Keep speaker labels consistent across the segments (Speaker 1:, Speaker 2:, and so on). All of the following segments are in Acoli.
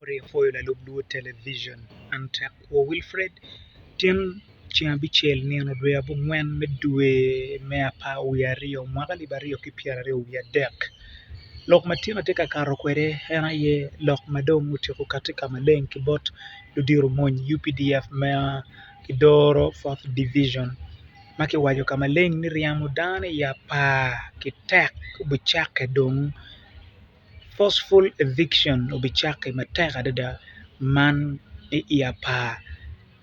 Speaker 1: Apwoyo lalub luo television an tek kwo Wilfred tin ceng abicel nino dwe abongwen me dwe me apar wiye aryo mwaka alip aryo ki pyeraryo wiye adek lok ma tin atye ka kato kwede en aye lok ma dong otyeko kati ka maleng ki bot ludito mony UPDF ma gidoro fourth division ma kiwaco ka maleng ni ryemo dano i apar ki tek obicakke dong. Forceful eviction obicakke matek adada man i apar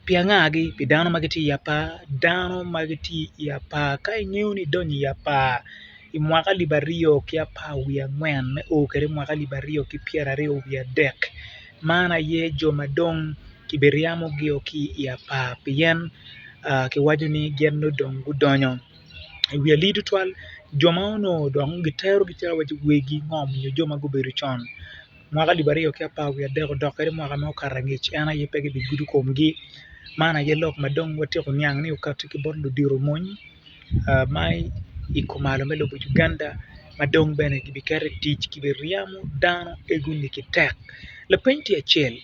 Speaker 1: pi angagi pi dano ma gitye i apar dano ma gitye i apar ka ingeyo ni idonyo i apar i mwaka alip aryo ki apar wiye angwen me o kwede i mwaka alip aryo ki pyeraryo wiye adek man aye jo ma dong kibiryemogi ki i apar pien kiwaco ni gin nongo dong gudonyo. I wi alii tutwal jo ma onongo dong giterogi calo waci wegi ngom nyo jo ma gubedo con mwaka alip aryo ki apar wiye adek odok kwede mwaka ma okato angec en aye pe gibigudo komgi man aye lok ma dong watyeko niang ni okati ki bot ludito mony ma i kumalo me lobo Uganda ma dong bene gibiketo i tic gibiryemo dano egoni ki tek lapeny tye acel.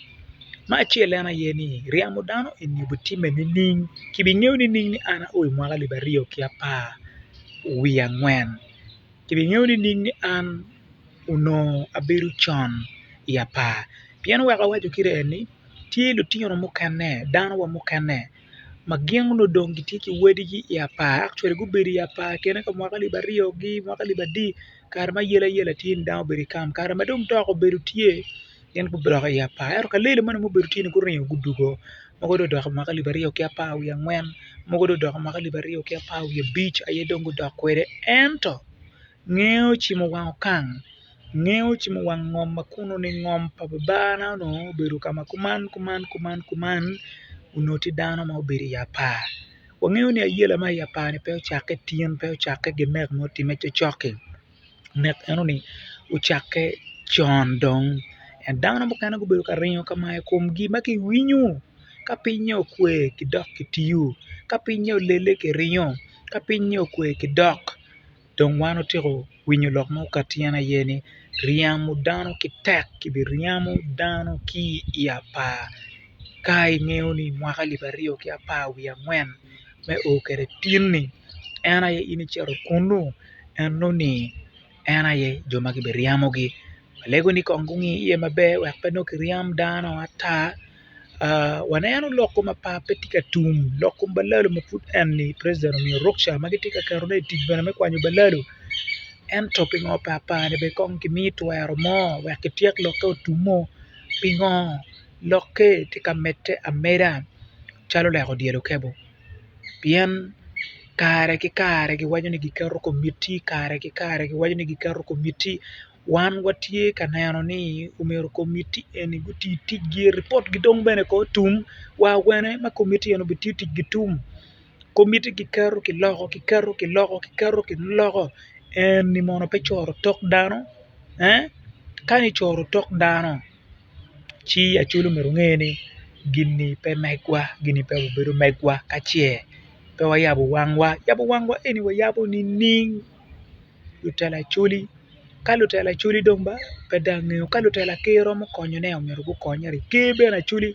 Speaker 1: Me acel en aye ni ryemo dano eni obitimme nining? Kibingeyo nining ni an ao i mwaka alip aryo ki apar wiye angwen? Kibingeyo nining ni an onongo abedo con i apar? Pien wek awaco kite eni tye lutino mukene dano wa mukene ma gin onongo dong gitye ki wadigi i apar actually gubedo i apar kine ka mwaka alip aryo ki mwaka alip adi kare ma ayelayela tye ni dano obedo i kam kare ma dong dok obedo tye. Gin gudok i apar ento kalele moni ma obedo tye ni guringo gudwogo mogo dong odok i mwaka alip aryo ki apar wiye angwen mogo dong odok i mwaka alip aryo ki apar wiye abic aye dong gudok kwede ento ngeyo cimo wang okang ngeyo cimo wang ngom ma kunu ni ngom pa babana onongo obedo ka ma kuman kuman kuman kuman onongo tye dano ma obedo i apar wangeyo ni ayela ma i apar ni pe ocakke tin pe ocakke ginek ma otimme cokcok-ki. Nek enoni ocakke con dong dano mukene gubedo ka ringo ka mayo komgi ma giwinyo ka pinye okwe gidok gitiyo ka pinye olele giringo ka pinye okwe gidok dong wan otyeko winyo lok ma okatti en aye ni ryemo dano ki tek kibiryemo dano ki i apar ka ingeyo ni mwaka alip aryo ki apar wiye angwen me o kwede tin-ni en aye in icito kunu. Enoni en aye jo ma gibiryemogi alego ni kong gungi iye maber wek pe nongo kiryem dano ata waneno lok kom apar pe tye ka tum lok kom balalo ma pud eni president omiyo rukca ma gitye ka ketone i tic bene me kwanyo balalo ento pingo pa apar-ni bene kong kimi twero mo wek kityek lokke otumo pingo lokke tye ka medde ameda calo leko dyel okebo. Pien kare ki kare giwaco ni giketo komiti kare ki kare giwaco ni giketo komiti wan watye ka neno ni omyero komiti eni guti ticgi ripotgi dong bene kong otum wa awene ma komiti eni obitiyo ticgi tum komiti giketo kiloko kiketo kiloko kiketo kiloko eni mono pe coro tok dano ka ni coro tok dano. Ci Acholi omyero onge ni gin-ni pe megwa gin-ni pe obedo megwa ka ce pe wayabo wangwa yabo wangwa eni wayabo nining lutela Acholi ka lutela Acholi dong ba pe dong angeyo ka lutela ker romo konyone myero gukony ker bene Acholi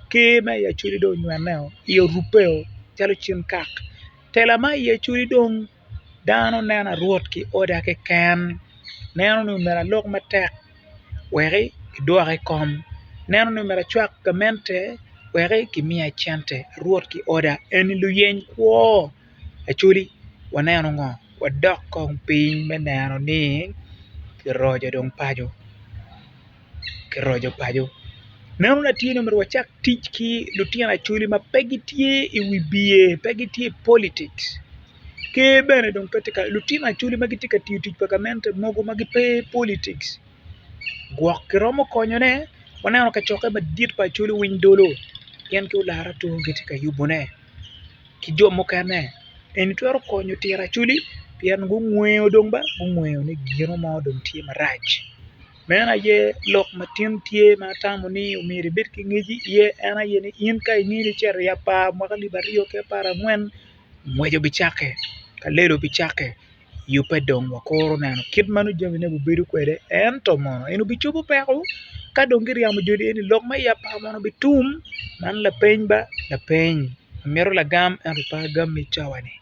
Speaker 1: ker ma i Acholi dong onywenneo iye oruppeo calo cin kak tela ma i Acholi dong dano neno arwot ki oda keken neno ni myero alok matek wek kidwoka i kom neno ni myero acwak gamente wek kimiya cente arwot ki oda eni luyeny kwo acholi waneno ngo wadok kong piny me neno ni kiroco dong paco kiroco paco meno tye ni myero wacak tic ki lutino acholi ma pe gitye i wi bye pe gitye i politics ker bene dong pe tye ka lutino acholi ma gitye ka tiyo tic pa gamente mogo ma gipe i politics gwok kiromo konyone waneno kacokke madit pa acholi winy dolo gin ki olara atura gitye ka yubone ki jo mukene eni twero konyo tiro acholi pien gungweyo dong ba gungweyo ni gino mo dong tye marac. Meno aye lok ma tin tye ma atamo ni myero ibed ki ngec iye en aye ni in ka ingeyo ni icito i apar mwaka alip aryo ki aparangwen ngwec obicakke ka lelo obicakke yubbe dong wakuro neno kit ma nongo jamine bibedo kwede ento mono en obicobo peko. Ka dong giryemo joni eni lok me i apar mono bitum? Man lapeny ba? Lapeny. Amito lagam ento pe agammi i cawa-ni.